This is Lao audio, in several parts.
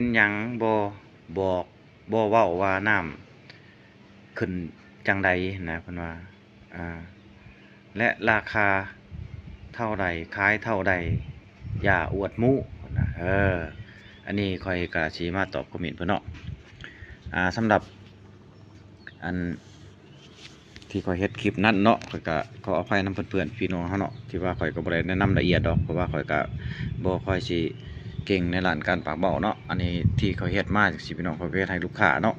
ເປັນຫຍັງບໍ່ບອກ ບໍ່ເວົ້າວ່ານ້ຳຂຶ້ນຈັ່ງໃດນະ ເພິ່ນວ່າ ອ່າ ແລະ ລາຄາເທົ່າໃດ ຂາຍເທົ່າໃດ ຢ່າອວດໝູ່ນະ. ເອີ ອັນນີ້ຂ້ອຍກະຊິມາຕອບຄອມເມັນເພິ່ນເນາະ. ອ່າ ສຳລັບ ອັນທີ່ຂ້ອຍເຮັດຄລິບນັ້ນເນາະ ຂ້ອຍກະຂໍອະໄພນຳເພື່ອນໆ ພີ່ນ້ອງເຮົາເນາະ ທີ່ວ່າຂ້ອຍກະບໍ່ໄດ້ແນະນຳລະອຽດດອກ ເພາະວ່າຂ້ອຍກະບໍ່ຄ່ອຍຊິເກັ່ງໃນດ້ານການປາກເວົ້າເນາະ. ອັນນີ້ທີ່ຂ້ອຍເຮັດມາຈັ່ງຊີ້ ພີ່ນ້ອງ ຂ້ອຍກະເຮັດໃຫ້ລູກຄ້າເນາະ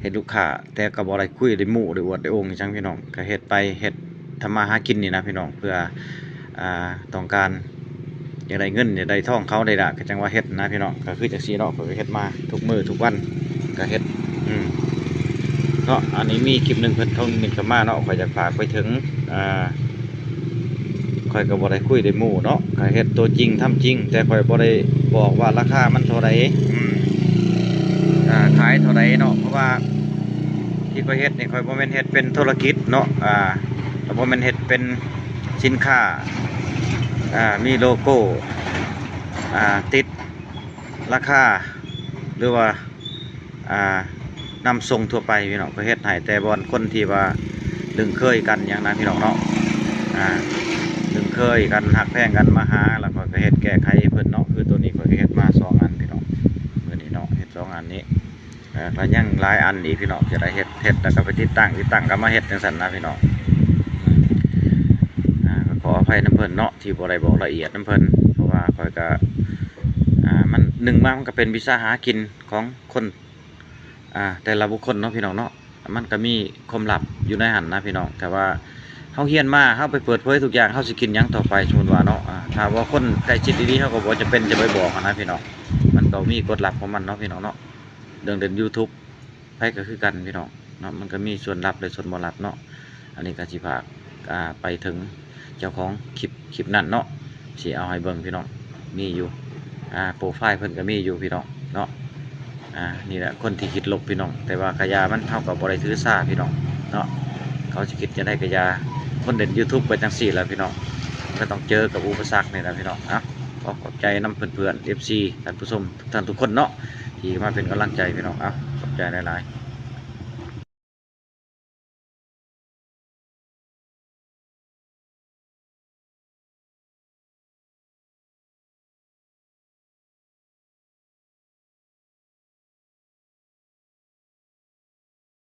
ເຮັດລູກຄ້າ ແຕ່ກະບໍ່ໄດ້ຄຸຍໄດ້ໝູ່ໄດ້ອວດໄດ້ໂອ້ງອີ່ຫຍັງ ພີ່ນ້ອງ ກະເຮັດໄປ ເຮັດທຳມາຫາກິນນີ້ນະ ພີ່ນ້ອງ ເພື່ອ ອ່າ ຕ້ອງການຢາກໄດ້ເງິນຢາກໄດ້ທອງເຂົາໄດ້ລະ ກະຈັ່ງວ່າເຮັດນະ ພີ່ນ້ອງ. ກະຄືຈັ່ງຊີ້ເນາະ ຂ້ອຍກະເຮັດມາທຸກມື້ທຸກວັນ ກະເຮັດ ອືມ ເນາະ. ອັນນີ້ມີຄລິບໜຶ່ງເພິ່ນຄອມເມັນເຂົ້າມາເນາະ ຂ້ອຍຢາກຝາກໄປເຖິງ ອ່າ ຂ້ອຍກະບໍ່ໄດ້ຄຸຍໄດ້ໝູ່ເນາະ ກະເຮັດຕົວຈິງທຳຈິງ ແຕ່ຂ້ອຍບໍ່ໄດ້ບອກວ່າລາຄາມັນເທົ່າໃດ ອືມ ອ່າ ຂາຍເທົ່າໃດເນາະ ເພາະວ່າທີ່ຂ້ອຍເຮັດນີ້ ຂ້ອຍບໍ່ແມ່ນເຮັດເປັນທຸລະກິດເນາະ ອ່າ ກະບໍ່ແມ່ນເຮັດເປັນ ສິນຄ້າ ອ່າ ມີໂລໂກ້ ອ່າ ຕິດລາຄາ ຫຼືວ່າ ອ່າ ນຳສົ່ງທົ່ວໄປ ພີ່ນ້ອງ ກະເຮັດໃຫ້ແຕ່ບ່ອນຄົນທີ່ວ່າລຶ້ງເຄີຍກັນຫຍັງນະ ພີ່ນ້ອງເນາະ ອ່າ ລຶ້ງເຄີຍກັນ ຮັກແພງກັນມາຫາ ແລ້ວຂ້ອຍກະເຮັດແກ້ໄຂໃຫ້ເພິ່ນເນາະ. ຄືໂຕນີ້ຂ້ອຍກະເຮັດມາສອງອັນ ພີ່ນ້ອງ ມື້ນີ້ເນາະ ເຮັດສອງອັນນີ້ ເອີ ກະຍັງຫຼາຍອັນອີກ ພີ່ນ້ອງ ຈະໄດ້ເຮັດ ເຮັດແລ້ວກະໄປຕິດຕັ້ງ ຕິດຕັ້ງກະມາເຮັດຈັ່ງຊັ້ນນະ ພີ່ນ້ອງ. ອືມ ອ່າ ກະຂໍອະໄພນຳເພິ່ນເນາະ ທີ່ບໍ່ໄດ້ບອກລະອຽດນຳເພິ່ນ ເພາະວ່າຂ້ອຍກະ ອ່າ ມັນ ໜຶ່ງມາມັນກະເປັນວິຊາຫາກິນຂອງຄົນ ອ່າ ແຕ່ລະບຸກຄົນເນາະ ພີ່ນ້ອງເນາະ ມັນກະມີຄວາມລັບຢູ່ໃນຫັ້ນນະ ພີ່ນ້ອງ. ແຕ່ວ່າເຮົາຮຽນມາ ເຮົາໄປເປີດເຜີຍທຸກຢ່າງ ເຮົາຊິກິນຫຍັງຕໍ່ໄປ ສົມມຸດວ່າເນາະ ອ່າ ຖ້າວ່າຄົນໃກ້ຊິດອີ່ຫຼີ ເຮົາກະບໍ່ຈຳເປັນຈະໄປບອກຫັ້ນນະ ພີ່ນ້ອງ ມັນຕ້ອງມີກົດລັບຂອງມັນເນາະ ພີ່ນ້ອງເນາະ. ເລື່ອງເຫຼັ້ນຢູທູບ ໃຜກະຄືກັນ ພີ່ນ້ອງເນາະ ມັນກະມີສ່ວນລັບ ແລະ ສ່ວນບໍ່ລັບເນາະ. ອັນນີ້ກະຊິຝາກ ອ່າ ໄປເຖິງເຈົ້າຂອງຄລິບ ຄລິບນັ້ນເນາະ ຊິເອົາໃຫ້ເບິ່ງ ພີ່ນ້ອງ ມີຢູ່ ອ່າ ໂປຣໄຟເພິ່ນກະມີຢູ່ ພີ່ນ້ອງເນາະ. ອ່າ ນີ້ແຫຼະຄົນທີ່ຄິດລົບ ພີ່ນ້ອງ ແຕ່ວ່າກະຢ່າມັນ ເຮົາກະບໍ່ໄດ້ຖືສາ ພີ່ນ້ອງເນາະ ເຂົາຊິຄິດຈັ່ງໃດກະຢ່າ ຄົນເຫຼັ້ນຢູທູບກະຈັ່ງຊີ້ແຫຼະ ພີ່ນ້ອງ ກະຕ້ອງເຈີກັບອຸປະສັກນີ້ແຫຼະ ພີ່ນ້ອງ. ເອົາ ຂໍຂອບໃຈນຳເພື່ອນໆ ເອັຟຊີ ທ່ານຜູ້ຊົມທຸກທ່ານທຸກຄົນເນາະ ທີ່ມາເປັນກຳລັງໃຈ ພີ່ນ້ອງ. ເອົາ ຂອບໃຈຫຼາຍໆ.